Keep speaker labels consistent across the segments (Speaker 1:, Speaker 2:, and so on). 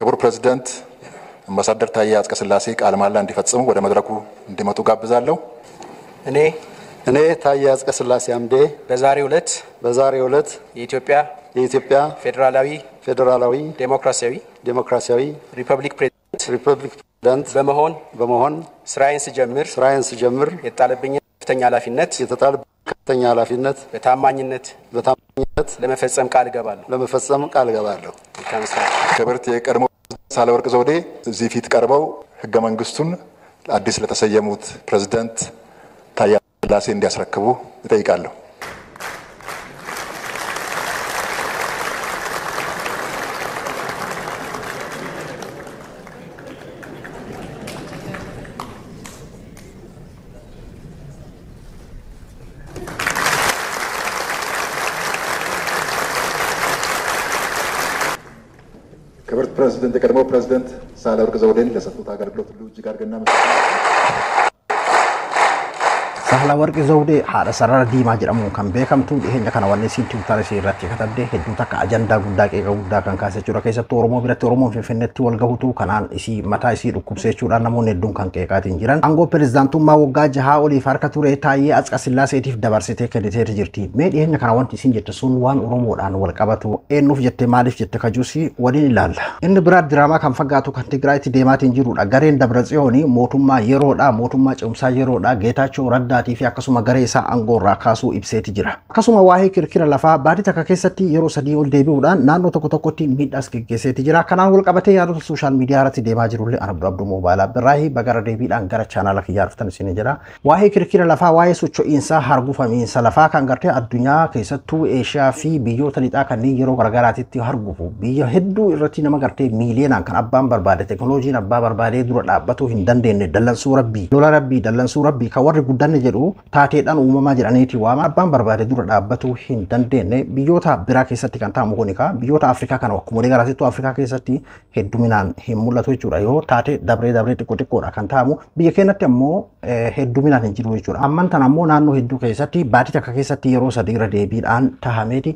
Speaker 1: ክቡር ፕሬዝዳንት አምባሳደር ታዬ አጽቀሥላሴ ቃለ መሃላ እንዲፈጽሙ ወደ መድረኩ እንዲመጡ ጋብዛለሁ።
Speaker 2: እኔ ታዬ አጽቀሥላሴ አምዴ
Speaker 3: በዛሬው ዕለት
Speaker 2: በዛሬው ዕለት
Speaker 3: የኢትዮጵያ
Speaker 2: የኢትዮጵያ
Speaker 3: ፌዴራላዊ
Speaker 2: ፌዴራላዊ
Speaker 3: ዴሞክራሲያዊ
Speaker 2: ዴሞክራሲያዊ
Speaker 3: ሪፐብሊክ ፕሬዝዳንት
Speaker 2: ሪፐብሊክ ፕሬዝዳንት
Speaker 3: በመሆን
Speaker 2: በመሆን
Speaker 3: ስራዬን ስጀምር
Speaker 2: ስራዬን ስጀምር
Speaker 3: የተጣለብኝን ከፍተኛ ኃላፊነት
Speaker 2: የተጣለብኝ ከፍተኛ ኃላፊነት
Speaker 3: በታማኝነት
Speaker 2: በታማኝነት
Speaker 3: ለመፈጸም ቃል እገባለሁ።
Speaker 2: ለመፈጸም ቃል እገባለሁ።
Speaker 3: መልካም ስራ።
Speaker 1: ክብርት የቀድሞ ሳህለወርቅ ዘውዴ እዚህ ፊት ቀርበው ህገ መንግስቱን አዲስ ለተሰየሙት ፕሬዝዳንት ታዬ አጽቀሥላሴ እንዲያስረክቡ እጠይቃለሁ። ክብርት ፕሬዝዳንት የቀድሞ ፕሬዝዳንት ሳህለወርቅ ዘውዴን ለሰጡት አገልግሎት ሁሉ እጅግ አድርገን እናመሰግናለን።
Speaker 4: Saahilawarqi Zawudee haadha sarara diimaa jedhamuun kan beekamtu dhiyeenya kana wanni isiin tiwutaara isii irratti katabde hedduu takka ajandaa guddaa qeeqa guddaa kan kaase jechuudha. Keessattuu Oromoo biratti Oromoon Finfinneetti wal gahutu kanaan isii mataa isii dhukkubse jechuudha namoonni hedduun kan qeeqaatiin jiran. Aangoo pirezidaantummaa waggaa 6 oliif harka ture Taayyee Atsqasillaaseetiif dabarsitee kenniteeti jirti. Mee dhiyeenya kana wanti isiin jette sun waan Oromoodhaan wal qabatu eenyuuf jette maaliif jette kajuusi waliin ilaalla. Inni biraa diraamaa kan fakkaatu kan Tigraayitti deemaatiin jirudha. Gareen Dabratsiyoonii mootummaa yeroodha mootummaa cimsaa yeroodha Geetaachoo Raddaatii fi akkasuma garee isaa aangoo irraa kaasuu ibseeti jira. Akkasuma waa'ee kirkira lafaa baadii takka keessatti yeroo 3 ol deebi'uudhaan naannoo tokko tokkotti miidhaas geggeesseeti jira. Kanaan wal qabatee yaadota sooshaal miidiyaa irratti deemaa jirullee ana Abduu Moobaayilaa Birraahii bagara deebiidhaan gara chaanaala kiyyaa dhuftan isin jira. Waa'ee kirkira lafaa waa'ee socho'iinsaa hargufamiinsa lafaa kan gartee addunyaa keessattuu Eeshiyaa fi biyyoota lixaa kanneen yeroo garaagaraatitti hargufu biyya hedduu irratti nama gartee miiliyoonaan kan abbaan barbaade teekinooloojiin abbaa barbaadee dura dhaabbatuu hin dandeenye dallansuu rabbii lola rabbii dallansuu rabbii kan warri guddanne jedhu taateedhaan uumamaa jedhaniiti waama abbaan barbaade dura dhaabbatuu hin dandeenye biyyoota biraa keessatti kan ta'amu kun egaa biyyoota Afrikaa kana akkuma walii galaatittuu Afrikaa keessatti hedduminaan hin mul'atu jechuudha yoo taate dabree dabree xiqqoo xiqqoodha kan ta'amu biyya keenyatti ammoo hedduminaan hin jiru jechuudha. Amman tan ammoo naannoo hedduu keessatti baatii takka keessatti yeroo 3 irra deebiidhaan tahameeti.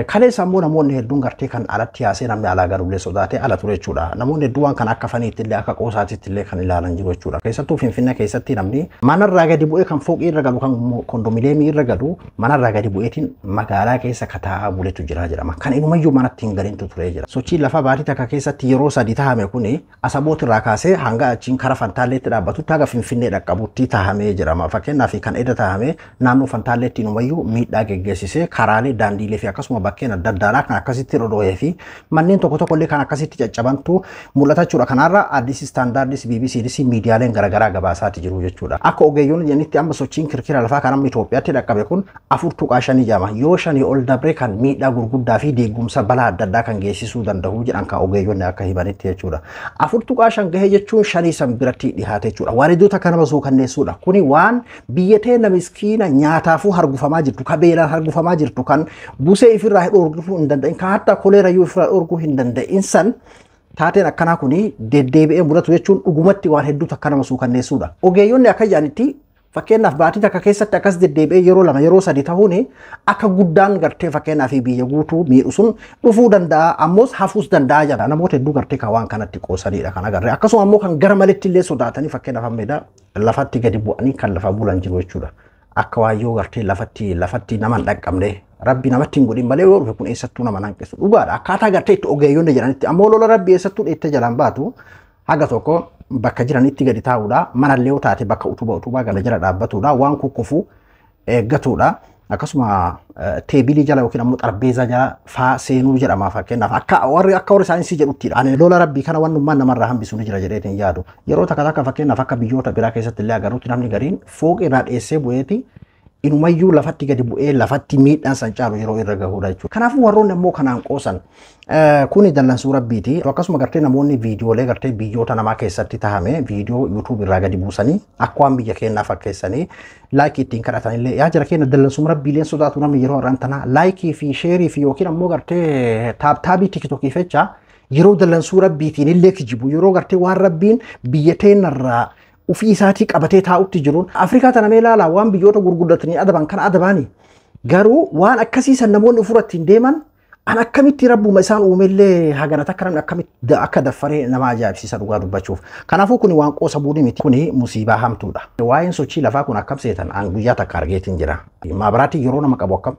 Speaker 4: Kaleessa ammoo namoonni hedduun gartee kan alatti yaasee namni alaa galullee sodaatee ala ture jechuudha. Namoonni hedduu waan kana akka faniitti illee akka qoosaatitti illee kan ilaalan jiru jechuudha. Keessattuu Finfinnee keessatti namni manarraa gadi bu'ee kan fooqii irra galu kan kondominiyeemii irra galu manarraa gadi bu'eetiin magaalaa keessa kataa'aa buletu jira jedhama. Kan inumayyuu manatti hin galintu ture jira. Sochiin lafa baatii takka keessatti yeroo 3 tahame kuni Asaboot irraa kaasee hanga achiin kara Fantaalleetti dhaabbatutti haga Finfinnee dhaqqabutti tahamee jedhama. Fakkeenyaaf kan edda tahame naannoo Fantaalleetti inumayyuu miidhaa geggeessisee karaalee daandiilee fi akkasuma bakkeen adda addaadhaa kan akkasitti dhodhoo'ee fi manneen tokko tokkollee kan akkasitti caccabantu mul'ata jechuudha. Kanaarra Addis Standardis BBCdis miidiyaaleen garaagaraa gabaasaati jiru jechuudha. Akka ogeeyyoonni jedhanitti amma sochiin kirkira lafaa kan amma Itoophiyaatti dhaqqabe kun 4.5 jedhama. Yoo 5 ol dabre kan miidhaa gurguddaa fi deegumsa balaa adda addaa kan geessisuu danda'u jedhan kan ogeeyyoonni akka himanitti jechuudha. 4.5 gahee jechuun 5 san biratti dhihaate jechuudha. Waaridoota kana basuu kanneessuudha. Kuni waan biyya teenya miskiina nyaataafuu hargufamaa jirtu, kan beelaan hargufamaa jirtu, kan busee ifirraa dhorkuu hin danda'in, kan hatta koleerayyuu ifirraa dhorkuu hin danda'in san taateen akkanaa kuni deddeebi'ee mudatu jechuun dhugumatti waan hedduutu akka nama suukanneessuudha. Ogeeyyoonni akka jedhanitti fakkeenyaaf baatii takka keessatti akkas deddeebi'ee yeroo 2 yeroo 3 ta'uun akka guddaan gartee fakkeenyaaf biyya guutuu miidhu sun dhufuu danda'a ammoos hafuus danda'a jedha. Namoota hedduu gartee kan waan kanatti qoosanidha kan agarre. Akkasuma ammoo kan gara maletti illee sodaatanii fakkeenyaaf ammeedha lafatti gadi bu'anii kan lafa bulan jiru jechuudha. Akka waayyoo gartee lafatti nama hin dhaqqabne rabbi namatti hin godhin malee yoo dhufe kun eessattuu nama hanqisu dhugaadha. Akkaataa gartee itti ogeeyyoonni jedhanitti ammoo lola rabbi eessattuu dheettee jalaan baatu haga tokko bakka jiranitti gadi taa'uudha. Manallee yoo taate bakka utubaa gala jala dhaabbatuudha. Waan kukkufu eeggatuudha. Akkasuma teebilii jala yookiin ammoo xarbeezaa jala faa seenuu jedhama fakkeenyaaf akka warri saayinsii jedhuttidha. Ani lola rabbii kana wannummaan namarraa hambisu ni jira jedheetiin yaadu. Yeroo takka takka fakkeenyaaf akka biyyoota biraa keessatti illee agarruutti namni gariin fooqii irraa dheessee bu'eeti inumayyuu lafatti gadi bu'ee lafatti miidhaan san caalu yeroo irra gahuudha jechuudha. Kanaafuu warroonni ammoo kanaan qoosan kuni dallansuu rabbiiti. Akkasuma gartee namoonni viidiyoolee gartee biyyoota namaa keessatti tahame viidiyoo YouTube irraa gadi buusanii akka waan biyya keenyaa fakkeessanii laayikii ittiin kadhatanillee yaa jara keenya dallansuu rabbiileen sodaatu namni yeroo har'aan tanaa laayikii fi sheerii fi yookiin ammoo gartee taaptaabii tiktookii fecha yeroo dallansuu rabbiitiin illee kijibu yeroo gartee waan rabbiin biyya teenyarraa ofii isaatii qabatee taa'utti jiruun Afrikaa tana mee ilaalaa waan biyyoota gurguddatanii adaban kana adabaani garuu waan akkasiisan namoonni ofirratti hin deeman An akkamitti rabbuma isaan uumellee hagana takka namni akkamitti akka daffaree nama ajaa'ibsiisa dhugaa dubbachuuf. Kanaafuu kuni waan qoosa buudhi miti. Kuni musiibaa hamtuudha. Waa'een sochii lafaa kun akkam seetan an guyyaa takka argeetiin jira. Maabiraatiin yeroo nama qabu akkam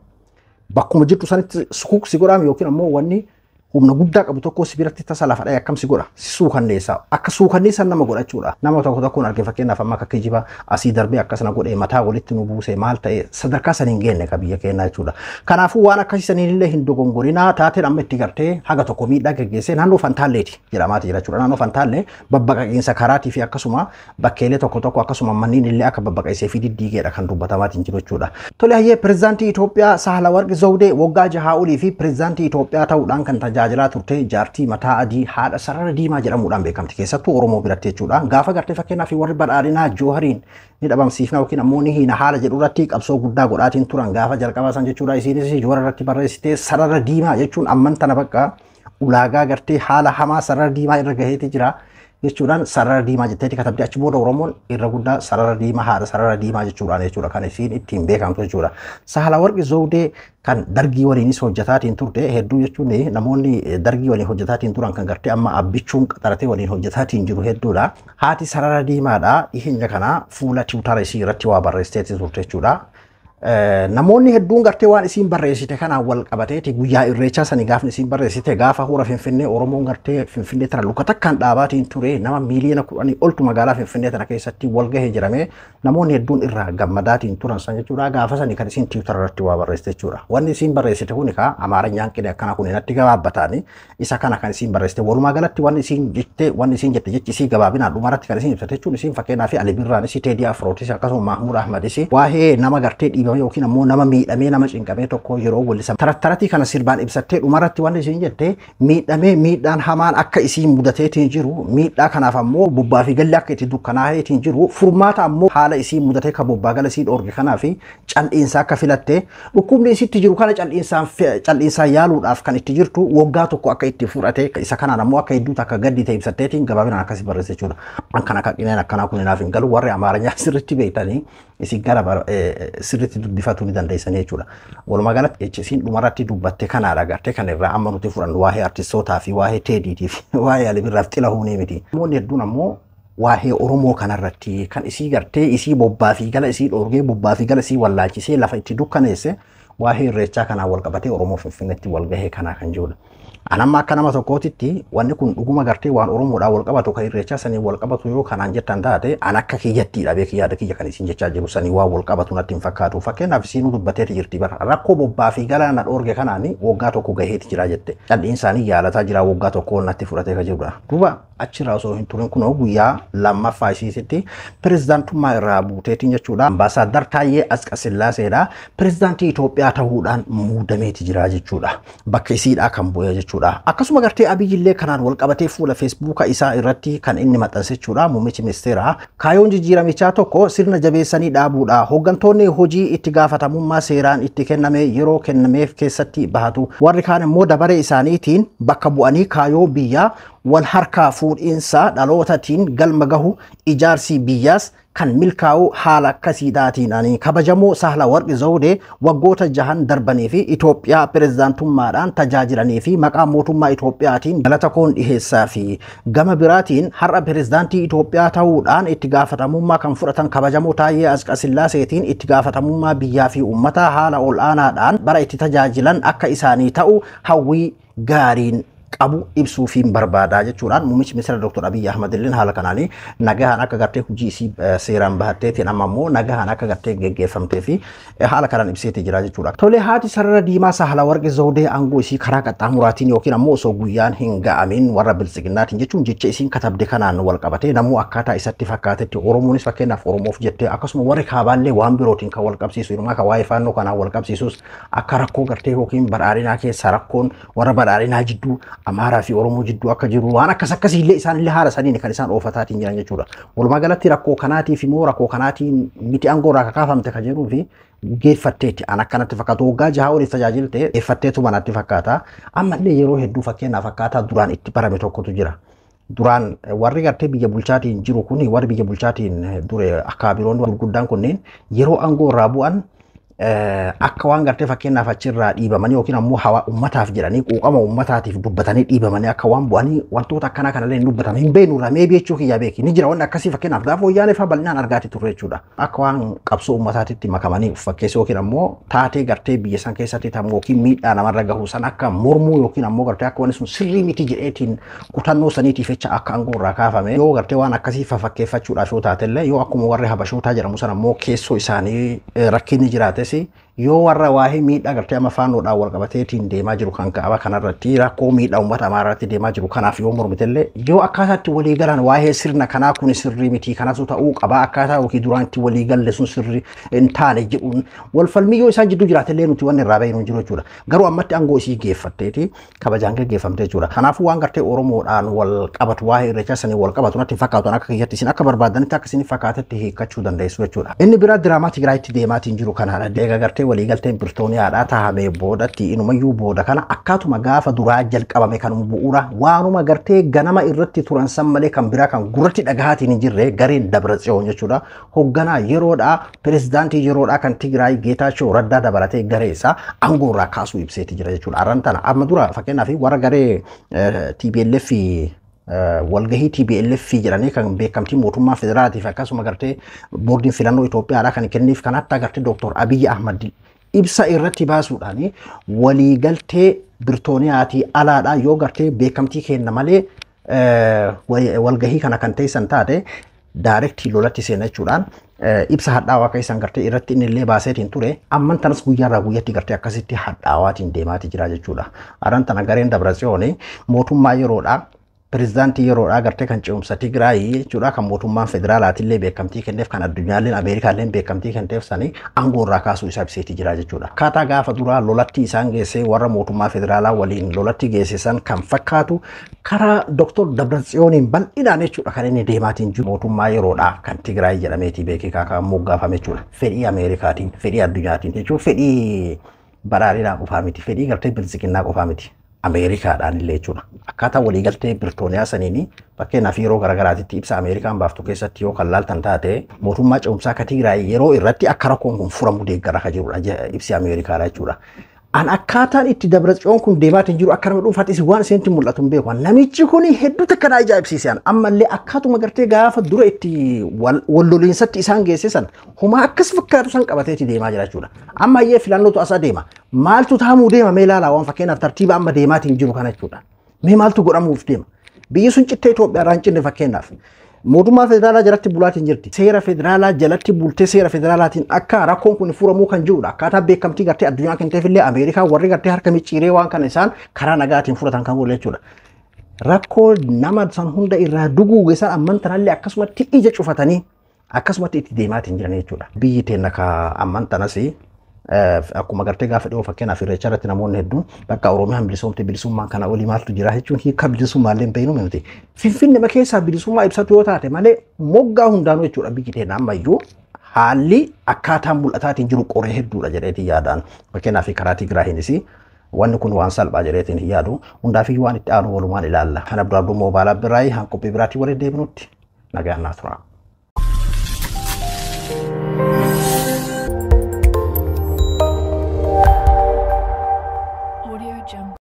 Speaker 4: bakkuma jirtu sanitti sukuuk si godhaam yookiin ammoo wanni humna guddaa qabu tokko si biratti tasa lafa dha'e akkam si godha, si suukanneessa, akka suukanneessan nama godhachuudha. Nama tokko tokkoon arge, fakkeenyaaf amma akka kijiba asii darbee akkasana godhee mataa walitti nu buuse maal ta'e, sadarkaa saniin geenne ka biyya keenyaa jechuudha. Kanaafuu waan akkasii saniin illee hin dogongorinaa. Taateen amma itti gartee haga tokko miidhaa geggeessee naannoo Fantaalleeti jedhamaati jira jechuudha. Naannoo Fantaallee babbaqaqiinsa karaatii fi akkasuma bakkeelee tokko tokko akkasuma manneen illee akka babbaqaisee fi diddiigeedha kan dubbatamaatiin jiru jechuudha. Tole hayyee, pirezidaantii Itoophiyaa Saahilawarqi Zawudee waggaa 6 olii fi pirezidaantii Itoophiyaa ta'uudhaan kan tajaajilaa turte, jaartii mataa adii haadha sarara diimaa jedhamuudhaan beekamti, keessattuu Oromoo biratti jechuudha. Gaafa gartee fakkeenyaaf warri badhaadhinaa Joohariin ni dhabamsiifna yookiin ammoo ni hiina haala jedhu irratti qabsoo guddaa godhaatiin turan gaafa jalqabaa san jechuudha. Isiinis Joowar irratti barreessitee sarara diimaa jechuun amman tana bakka ulaagaa gartee haala hamaa sarara diimaa irra gaheeti jira jechuudhaan sarara diimaa jetteeti katabdee. Achi booda Oromoon irra guddaa sarara diimaa, haadha sarara diimaa jechuudhaan jechuudha kan isiin ittiin beekamtu jechuudha. Saahilawarqi Zawudee kan dargii waliinis hojjetaatiin turte hedduu jechuun, namoonni dargii waliin hojjetaatiin turan kan gartee amma abbichuun qaxaratee waliin hojjetaatiin jiru hedduudha. Haati sarara diimaadha dhiheenya kana fuula Tiwutara isii irratti waa barreessiteeti turte jechuudha. Namoonni hedduun gartee waan isiin barreessite kanaan wal qabateeti guyyaa irreechaa sanii gaafni isiin barreessite, gaafa hora Finfinnee Oromoon gartee Finfinnee tana luka takkaan dhaabaatiin ture, nama miiliyoona 10 oltu magaalaa Finfinnee tana keessatti wal gahee jirame, namoonni hedduun irraa gammadaatiin turan san jechuudha. Gaafa sanii kan isiin Tiwutara irratti waa barreessite jechuudha. Wanni isiin barreessite kun kaa Amaaranyaan qine akkana kun natti gabaabbataani isa kana kan isiin barreessite. Walumaa galatti wanni isiin jette, jechi isii gabaabinaan dhumarratti kan isiin ibsate jechuun, isiin fakkeenyaa fi Ali Birraanis, Teedii Afrootis, akkasuma Mahmuud Ahmadis waa'ee nama gartee dhiibame yookiin ammoo nama miidhamee nama cinqamee tokko yeroo wallisan tarattaratii kana sirbaan ibsattee, dhumarratti wanni isiin jette miidhamee miidhaan hamaan akka isiin mudateetiin jiru, miidhaa kanaaf ammoo bobbaa fi galli akka itti dukkanaa'eetiin jiru, furmaata ammoo haala isiin mudatee ka bobbaa gala isii dhoorge kanaa fi cal'iinsa akka filatte, dhukkubni isitti jiru kana cal'iinsaan yaaluudhaaf kan itti jirtu waggaa tokko akka itti fudhate, isa kanaan ammoo akka hedduu takka gaddi ta'e ibsatteetiin gabaabinaan akkasii barreesse jechuudha. An kana akka qineen akkanaa kun naaf hin galu. Warri Amaaranyaa sirriitti beektanii isin gara sirriitti dubbifatuu ni dandeessanii jechuudha. Walumaa galatti isiin dhumarratti dubbatte kanaadha gartee kan irraa amma nuti fudhannu waa'ee artistootaa fi waa'ee Teediitii fi waa'ee Ali Birraaf Xilahuunii miti. Namoonni hedduun ammoo waa'ee Oromoo kanarratti kan isii gartee isii bobbaa fi gala isii dhoorgee, bobbaa fi gala isii wallaalchisee lafa itti dukkaneesse, waa'ee irreechaa kanaan wal qabatee Oromoo Finfinneetti wal gahee kanaa kan jirudha. Anamma akka nama tokkootitti wanni kun dhuguma gartee waan Oromoodhaan wal qabatu kan irreechaa sanii wal qabatu yoo kanaan jettan taate, an akka kiyyattiidha beeki, yaada kiyya kan isin jechaa jiru sanii waan wal qabatu natti hin fakkaatu. Fakkeenyaaf isiinuu dubbateeti jirti bara rakkoo bobbaa fi gala na dhoorge kanaani waggaa tokko gaheeti jira jette. Calliin isaanii yaalataa jira, waggaa tokko natti fudhatee ka jirudha. Duuba achirraa osoo hin turin kunoo guyyaa lammaffaa isiisitti pirezidaantummaa irraa buuteetiin jechuudha. Ambaasaaddar Taayyee Asqasillaaseedha. Pirezidaantii Itoophiyaa ta'uudhaan muudameeti jira jechuudha. Bakka isiidhaa kan bu'e jechuudha. Akkasuma gartee Abiyyi kanaan wal qabatee fuula Feesbuuka isaa irratti kan inni maxxanse jechuudha. Muummichi ministeeraa kaayoon jijjiiramichaa tokko sirna jabeessanii dhaabuudha. Hooggantoonni hojii itti gaafatamummaa seeraan itti kenname yeroo kennameef keessatti bahatu. Warri kaan immoo dabaree isaaniitiin bakka bu'anii kaayoo biyyaa wal harkaa fuudhiinsa dhalootatiin galma gahu, ijaarsi biyyaas kan milkaa'u haala akkasiidhaatiin. Ani kabajamoo Saahilawarqi Zawudee waggoota 6n darbanii fi Itoophiyaa pirezidaantummaadhaan tajaajilanii fi maqaa mootummaa Itoophiyaatiin galata koon dhiheessaa fi gama biraatiin har'a pirezidaantii Itoophiyaa ta'uudhaan itti gaafatamummaa kan fudhatan kabajamoo Taayyee Asqasillaaseetiin itti gaafatamummaa biyyaa fi uummataa haala ol'aanaadhaan bara itti tajaajilan akka isaanii ta'u hawwii gaariin qabu ibsuufiin barbaada jechuudhaan muummichi ministeera Dr. Abiyyi Ahmad illeen haala kanaanii nagahaan akka gartee hojii isii seeraan bahatteetiin amma immoo nagahaan akka gartee geggeeffamtee fi haala kanaan ibseetii jira jechuudha. Tole, haati sarara diimaa Saahilawarqi Zawudee aangoo isii karaa qaxxaamuraatiin yookiin ammoo osoo guyyaan hin ga'amin warra biltsiginnaatiin jechuun jecha isiin katabde kanaan wal qabatee namuu akkaataa isatti fakkaatetti, Oromoonis fakkeenyaaf Oromoof jettee, akkasuma warri kaabaallee waan birootiin kan wal qabsiisu, inumaa kan waa'ee faannoo kanaan wal qabsiisus, akka rakkoo gartee yookiin badhaadhinaa keessa rakkoon warra badhaadhinaa jidduu Amaaraa fi Oromoo jidduu akka jiru, waan akkas akkasii illee isaan illee haala saniin kan isaan oofataatiin jiran jechuudha. Walumaa galatti rakkoo kanaatiif immoo rakkoo kanaatiin miti aangoo irraa kakaafamte kan jedhuu fi geeffatteetti an akkanatti fakkaatu, waggaa 6 oliif tajaajilte geeffatteetuma natti fakkaata. Ammallee yeroo hedduu fakkeenyaaf akkaataa duraan itti barame tokkotu jira. Duraan warri gartee biyya bulchaatiin jiru kun, warri biyya bulchaatiin dure akka biroon gurguddaan kunneen yeroo aangoo irraa bu'an Akka waan gartee fakkeenyaaf achirraa dhiibamanii yookiin ammoo hawaa ummataaf jedhanii quuqama ummataatiif dubbatanii dhiibamanii akka waan bu'anii wantoota akkanaa kanallee hin dubbatan hin beeknu irraa mee jechuu kiyya beeki ni jira wanni akkasii fakkeenyaaf gaafa wayyaanee fa'aa bal'inaan argaati turre jechuudha. Akka waan qabsoo ummataatitti makamanii of fakkeessuu yookiin ammoo taatee gartee biyya san keessatti tamu yookiin miidhaa namarra gahu san akka mormuu yookiin ammoo gartee akka wanni sun sirrii miti jedheetiin kutannoo saniitiif jecha akka aangoo irraa kaafame yoo gartee waan akkasii fafakkeeffachuudhaaf yoo taatellee yoo akkuma warri habashootaa jedhamu san ammoo keessoo isaanii rakkinni jiraates yoo warra waa'ee miidhaa gartee amma faannoodhaan wal qabateetiin deemaa jiru kan kaaba kanarratti rakkoo miidhaa uummata amaaraatti deemaa jiru kanaaf yoo mormitellee yoo akkaataa itti walii galan waa'ee sirna kanaa kun sirrii miti kanatu ta'uu qaba akkaataa yookiin duraan itti walii galle sun sirrii hin taane jedhuun wal falmii yoo isaan jidduu jiraatellee nuti wanni irraa bahinu hin jiru jechuudha. Garuu ammatti aangoo isii geeffatteeti kabajaan geggeeffamte jechuudha. Kanaafuu waan gartee Oromoodhaan wal qabatu waa'ee irreechaa sanii wal qabatu natti hin fakkaatu akka kiyyatti isin akka barbaadanitti akka isin fakkaatetti hiikkachuu dandeessu jechuudha. Inni biraa diraamaa Tigraayitti deemaatiin jiru kanaadha. Egaa gartee waliigalteen Piritooniyaadhaa taa'amee boodatti inumayyuu booda kana akkaatuma gaafa duraa jalqabame kanuma bu'uura waanuma gartee ganama irratti turan san malee kan biraa kan gurratti dhagahaatiin hin jirre gareen Dabratsiyoon jechuudha. Hoogganaa yeroodhaa pirezidaantii yeroodhaa kan Tigraay Geetaachoo Raddaa dabalatee garee isaa aangoo irraa kaasuu ibseeti jira jechuudha. Arran tana amma dura fakkeenyaaf warra garee TPLF walgahii TPLF jedhanii kan beekamtii mootummaa federaalaatiif akkasuma gartee boordiin filannoo Itoophiyaadhaa kan kenniif kan hatta gartee Dooktor Abiyyi Ahmad ibsa irratti baasuudhaan waliigaltee Birtooniyaatii alaadhaa yoo gartee beekamtii kenna malee walgahii kana kan teessan taate daarektii lolatti seena jechuudhaan ibsa hadhaawaa akka isaan gartee irratti inni illee baaseetiin ture amman tanas guyyaarraa guyyatti gartee akkasitti hadhaawaatiin deemaatii jira jechuudha. Arran tana gareen Dabratsiyoon mootummaa yeroodhaa pirezidaantii yeroodhaa gartee kan ce'umsa Tigraayii jechuudha kan mootummaan federaalaatillee beekamtii kenneef kan addunyaalleen Ameerikaalleen beekamtii kenneef sanii aangoo irraa kaasuu isaa ibseetii jira jechuudha. Akkaataa gaafa duraa lolatti isaan geessee warra mootummaa federaalaa waliin lolatti geesse san kan fakkaatu karaa Dooktor Dabratsiyooniin bal'inaan jechuudha kan inni deemaatiin jiru mootummaa yeroodhaa kan Tigraayii jedhameetii beekee kaakaan moggaafame jechuudha. Fedhii Ameerikaatiin, fedhii addunyaatiin jechuun fedhii badhaadhinaa qofaa miti, fedhii gartee bilisiqinnaa qofaa miti. Ameerikaadhaan illee jechuudha. Akkaataa waliigaltee Birtooniyaa saniin fakkeenyaaf yeroo garaagaraatitti ibsa Ameerikaan baaftu keessatti yoo kan laaltan taate mootummaa ce'umsaa akka Tigraay yeroo irratti akka rakkoon kun furamu deeggara akka jirudha ibsi Ameerikaadha jechuudha. An akkaataan itti Dabratsiyoon kun deemaatiin jiru akka nama dhuunfaattis waan isinitti mul'atu hin beeku. Namichi kun hedduu takka na ajaa'ibsiise. Ammallee akkaatuma gartee gaafa dura itti wal loliinsatti isaan geesse san homaa akkas fakkaatu san qabateeti deemaa jira jechuudha. Amma iyyee filannootu as adeema. Maaltu taamuu deema mee ilaalaa waan fakkeenyaaf tartiiba amma deemaatiin jiru kana jechuudha. Mee maaltu godhamuuf deema? Biyyi sun cittee Itoophiyaa irraa hin cinne fakkeenyaaf. Mootummaa federaalaa jalatti bulaatiin jirti. Seera federaalaa jalatti bultee seera federaalaatiin akka rakkoon kun furamuu kan jirudha. Akkaataa beekamtii gartee addunyaa kenneef illee Ameerikaa warri gartee harka micciiree waan kana isaan karaa nagaatiin furatan kan godhu jechuudha. Rakkoo nama san hunda irraa duguuge san amman tanallee akkasumatti ija cufatanii akkasumatti itti deemaatiin jiran jechuudha. Biyyi teenna ka amman tanas akkuma gartee gaafa dhiyoo fakkeenyaaf irreecha irratti namoonni hedduun bakka Oromiyaan bilisoomte bilisummaan kana olii maaltu jira jechuun hiika bilisummaallee hin beeknu miti. Finfinnee keessaa bilisummaa ibsatu yoo taate malee moggaa hundaanuu jechuudha biyyi teenna ammayyuu haalli akkaataan mul'ataatiin jiru qoree hedduudha jedheetiin yaadaan fakkeenyaaf karaa Tigraahiinis wanni kun waan salphaa jedheetiin hin yaadu hundaafiyyuu waan itti aanu walumaan ilaalla. Kan Abduu Abduu Moobaalaa Biraayi han qophii biraatiin waliin deebinutti nagaan naa tura.